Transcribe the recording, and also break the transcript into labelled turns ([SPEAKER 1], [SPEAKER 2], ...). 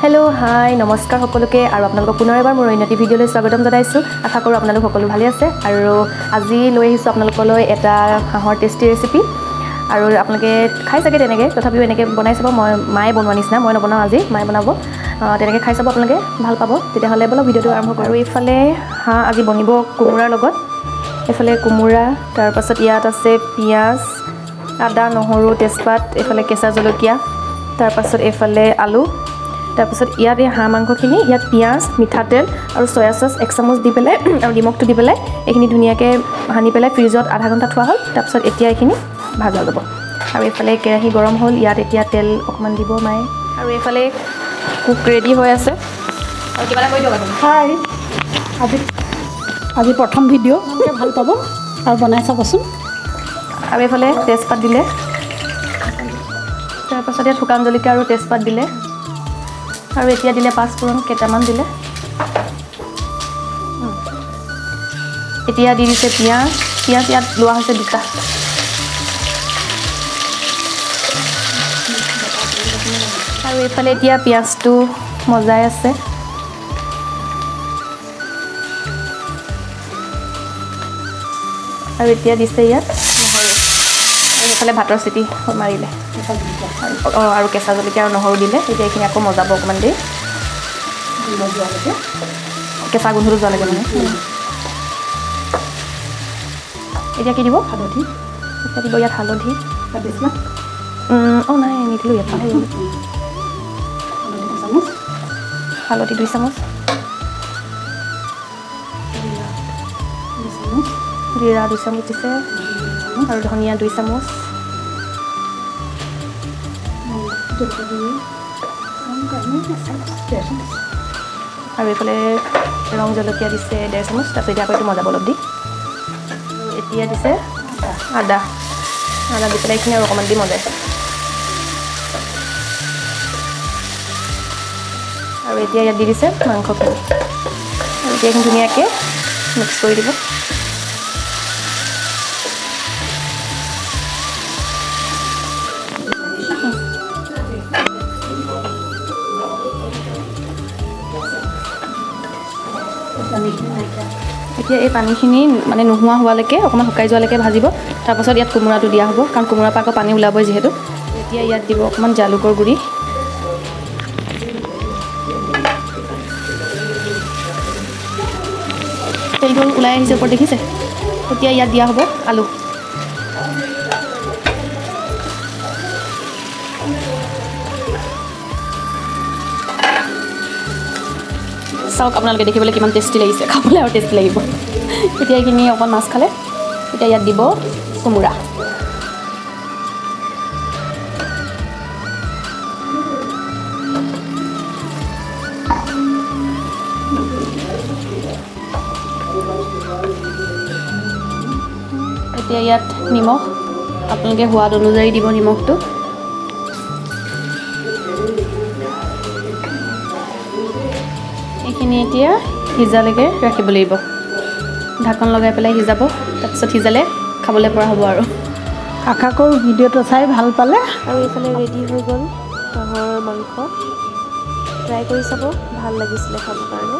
[SPEAKER 1] Hello' হাই নমস্কাৰ সকলোকে আৰু আপোনালোকক পুনৰ এবাৰ মোৰ অন্য এটি ভিডিঅ'লৈ স্বাগতম জনাইছোঁ। আশা কৰোঁ আপোনালোক সকলো ভালে আছে। আৰু আজি লৈ আহিছোঁ আপোনালোকলৈ এটা হাঁহৰ টেষ্টি ৰেচিপি। আৰু আপোনালোকে খাই চাগে তেনেকৈ, তথাপিও এনেকৈ বনাই চাব। মই মায়ে বনোৱা নিচিনা মই নবনাওঁ, আজি মায়ে বনাব। তেনেকৈ খাই চাব আপোনালোকে, ভাল পাব। তেতিয়াহ'লে ব'লক ভিডিঅ'টো আৰম্ভ কৰোঁ। আৰু এইফালে হাঁহ আজি বনিব কোমোৰাৰ লগত। এইফালে কোমোৰা, তাৰপাছত ইয়াত আছে পিঁয়াজ, আদা, নহৰু, তেজপাত, এইফালে কেঁচা জলকীয়া, তাৰপাছত এইফালে আলু, তাৰপিছত ইয়াত এই হাঁহ মাংসখিনি, ইয়াত পিঁয়াজ, মিঠাতেল আৰু চয়া চচ এক চামুচ দি পেলাই আৰু নিমখটো দি পেলাই এইখিনি ধুনীয়াকৈ সানি পেলাই ফ্ৰিজত আধা ঘণ্টা থোৱা হ'ল। তাৰপিছত এতিয়া এইখিনি ভাজা যাব। আৰু এইফালে কেৰাহী গৰম হ'ল, ইয়াত এতিয়া তেল অকণমান দিব মায়ে। আৰু এইফালে কুক ৰেডি হৈ আছে। আৰু কিবা এটা কৈ দিয়ক আপুনি।
[SPEAKER 2] হাই, আজি আজি প্ৰথম ভিডিঅ', আপোনালোকে ভাল পাব আৰু বনাই চাবচোন।
[SPEAKER 1] আৰু এইফালে তেজপাত দিলে, তাৰপাছত ইয়াত শুকান জলকীয়া আৰু তেজপাত দিলে। আৰু এতিয়া দিলে পাঁচফোৰণ কেইটামান দিলে। এতিয়া দি দিছে পিঁয়াজ। পিঁয়াজ ইয়াত লোৱা হৈছে দুটা। আৰু এইফালে এতিয়া পিঁয়াজটো মজাই আছে। আৰু এতিয়া দিছে ইয়াত নহৰু। আৰু সেইফালে ভাতৰ চিটি মাৰিলে। অঁ, আৰু কেঁচা জলকীয়া আৰু নহৰু দিলে। এতিয়া এইখিনি আকৌ মজাব অকণমান দেৰি, কেঁচা গোন্ধটো যোৱালৈকে মানে। এতিয়া কি দিব?
[SPEAKER 2] হালধি।
[SPEAKER 1] এতিয়া দিব ইয়াত হালধি।
[SPEAKER 2] দিছিলা?
[SPEAKER 1] অঁ, নাই, নিদিলোঁ ইয়াত, পাহৰি গ'লোঁ।
[SPEAKER 2] হালধি 2 চামুচ।
[SPEAKER 1] হালধি 2 চামুচ।
[SPEAKER 2] 2 চামুচ।
[SPEAKER 1] জিৰা 2 চামুচ দিছে। আৰু ধনিয়া 2 চামুচ।
[SPEAKER 2] জলকীয়া গুড়ি 1.5 চামুচ।
[SPEAKER 1] আৰু এইফালে ৰং জলকীয়া দিছে 1.5 চামুচ। তাৰপিছত এতিয়া আকৌ এইটো মজাব অলপ দি। আৰু এতিয়া দিছে আদা। আদা দি পেলাই এইখিনি আৰু অকণমান দি মজাই। আৰু এতিয়া ইয়াত দি দিছে মাংসখিনি। আৰু এতিয়া এইখিনি ধুনীয়াকৈ মিক্স কৰি দিব।
[SPEAKER 2] পানীখিনি নাইকিয়া।
[SPEAKER 1] এতিয়া এই পানীখিনি মানে নোহোৱা হোৱালৈকে, অকণমান শুকাই যোৱালৈকে ভাজিব। তাৰপাছত ইয়াত কোমোৰাটো দিয়া হ'ব, কাৰণ কোমোৰাৰ পৰা আকৌ পানী ওলাবই যিহেতু। এতিয়া ইয়াত দিব অকণমান জালুকৰ গুড়ি। তেলটো ওলাই আহিছে ওপৰত, দেখিছে? এতিয়া ইয়াত দিয়া হ'ব আলু। চাওক আপোনালোকে, দেখিবলৈ কিমান টেষ্টি লাগিছে, খাবলৈ আৰু টেষ্টি লাগিব। এতিয়া এইখিনি অকণ মাছ খালে। এতিয়া ইয়াত দিব কোমোৰা। এতিয়া ইয়াত নিমখ আপোনালোকে সোৱাদ অনুযায়ী দিব নিমখটো। এইখিনি এতিয়া সিজালৈকে ৰাখিব লাগিব। ঢাকন লগাই পেলাই সিজাব, তাৰপিছত সিজালে খাবলৈ পৰা হ'ব। আৰু
[SPEAKER 2] আশা কৰোঁ ভিডিঅ'টো চাই ভাল পালে।
[SPEAKER 3] আৰু এইফালে ৰেডি হৈ গ'ল হাঁহৰ মাংস। ট্ৰাই কৰি চাব, ভাল লাগিছিলে খাবৰ কাৰণে।